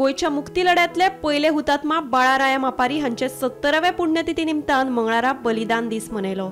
गोंयच्या मुक्ती लढ्यातले पयले हुतात्मा बाळाराया मापारी हांचे 70व्या पुण्यतिथी निमतान मंगळारा बलिदान दीस मनयलो।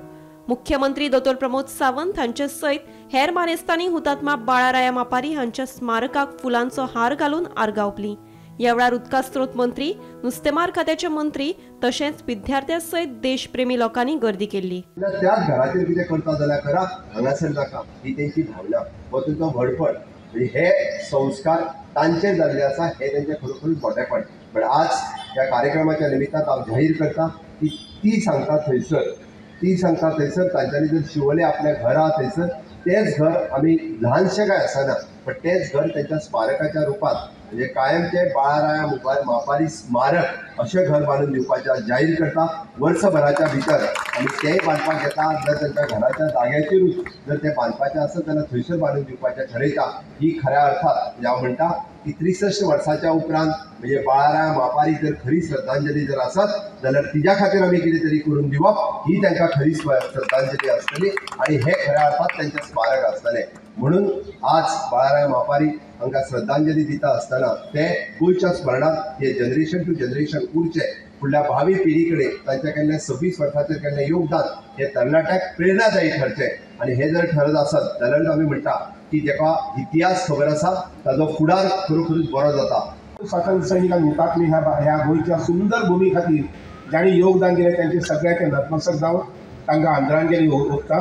मुख्यमंत्री दोतोर प्रमोद सावंत हांचे सयत हेर मानेस्तांनी हुतात्मा बाळाराया मापारी हांच्या स्मारकाक फुलांचो हार घालून आर्गां ओंपली। ह्या वेळार उदका स्रोत मंत्री, नुस्तेमार खात्याचे मंत्री तशेंच विद्यार्थ्यां सयत देशप्रेमी लोकांनी गर्दी केल्ली। त्याच घराचेर कितें करता जाल्यार करा, हांगासर नाका, ही तेंची भावना हो तांचो व्हडपण, हे संस्कार तांचे जाल्ले आसा, हे तेंचे खरोखरूच मोटेपण। पण आज ह्या कार्यक्रमाच्या निमित्तान हांव जाहीर करता की ती सांगता थंयसर तांच्यांनी जर शिवोले आपल्या घरा थंयसर तेच घर आमी ल्हानशें काय आसना पण तेच घर तेंच्या स्मारकाच्या रुपात म्हणजे कायमचे बाळाराया मापारी स्मारक अशें घर बांदून दिवपाचें जाहीर करता। वर्सभराच्या भितर आमी तेंय बांदपाक घेता। जर तांच्या घराच्या जाग्याचेरूच जर तें बांदपाचें आसत जाल्यार थंयसर बांदून दिवपाचें ठरयता। ही खऱ्या अर्थात हांव म्हणटा की 63 वर्साच्या उपरांत म्हणजे बाळाराया मापारी जर खरी श्रद्धांजली जर आसत जाल्यार तिज्या खातीर आमी कितें तरी करून दिवप ही तांकां खरी श्रद्धांजली आसतली आनी हे खऱ्या अर्थात तांचें स्मारक आसतलें। म्हणून आज बाळाराया मापारी हांकां श्रद्धांजली दिता आसतना ते गोंयच्या स्मरणांत हे जनरेशन टू जनरेशन उरचे, फुडल्या भावी पिढी कडेन तांच्या कडल्यान 26 वर्साचेर केल्लें योगदान हे तरणाट्याक प्रेरणादायी ठरचें। आनी हे जर ठरत आसत जाल्यारूच आमी म्हणटा की जेका इतिहास खबर आसा ताजो फुडार खरोखरूच बरो जाता। स्वातंत्र्य सैनिक आनी हुतात्मे ह्या गोंयच्या सुंदर भुमी खातीर जांणी योगदान दिलें तांचे सगळ्यांचे नतमस्तक जावन तांकां आदरांजली ओंपता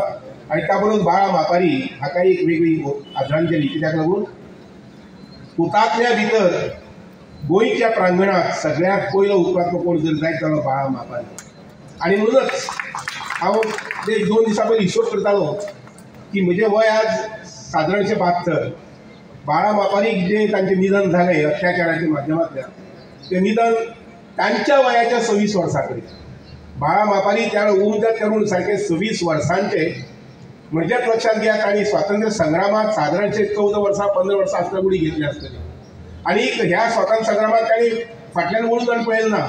आनी त्या बरोबर बाळा मापारी हाका एक वेगळी आदरांजली, कित्याक लागून हुतात्म्या भितर गोंयच्या प्रांगणांत सगळ्यांत पयलो हुतात्मो कोण जर जायत जाल्यार बाळा मापारी। आनी म्हणूनच हांव एक 2 दिसां पयलीं हिशोब करतालो की म्हजें वय आज सादारणशें 72। बाळा मापारीक जें तांचें निधन जालें अत्याचाराच्या माध्यमांतल्यान, तें निधन तांच्या वयाच्या 26 वर्सां कडेन। बाळा मापारी त्या उमद्या तरूण सारके 26 वर्सांचे, म्हणजेच लक्षांत घेया तांणी स्वातंत्र्य संग्रामांत सादारणशे 14 वर्सां 15 वर्सां आसतना उडी घेतली आसतली आनी ह्या स्वातंत्र्य संग्रामांत तांणी फाटल्यान वळून पळयलें ना।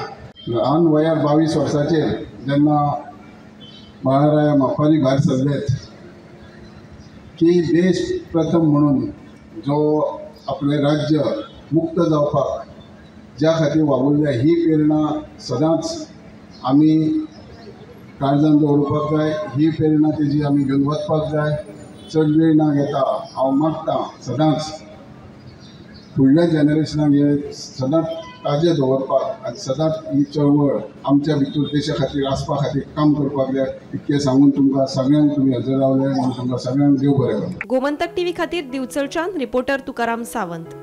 ल्हान वयार 22 वर्सांचेर जेन्ना बाळाराया मापारी भायर सरलेत की देश प्रथम म्हणून जो आपलें राज्य मुक्त जावपाक ज्या खातीर वावुरल्या ही प्रेरणा सदांच आमी काळजान दवरुपाक जाय, ही प्रेरणा तेजी आमी घेवन वचपाक जाय। चड वेळ ना घेता हांव मागता सदांच फुडल्या जनरेशनाक हे सदांच ताजें दवरपाक आनी सदांच ही चळवळ आमच्या भितर देशा खातीर आसपा खातीर काम करपाक जाय। इतकें सांगून तुमकां सगळ्यांक तुमी हजर रावले म्हणून तुमकां सगळ्यांक देव बरें करूं। गोमंतक टीव्ही खातीर दिवचलच्यान रिपोर्टर तुकाराम सावंत।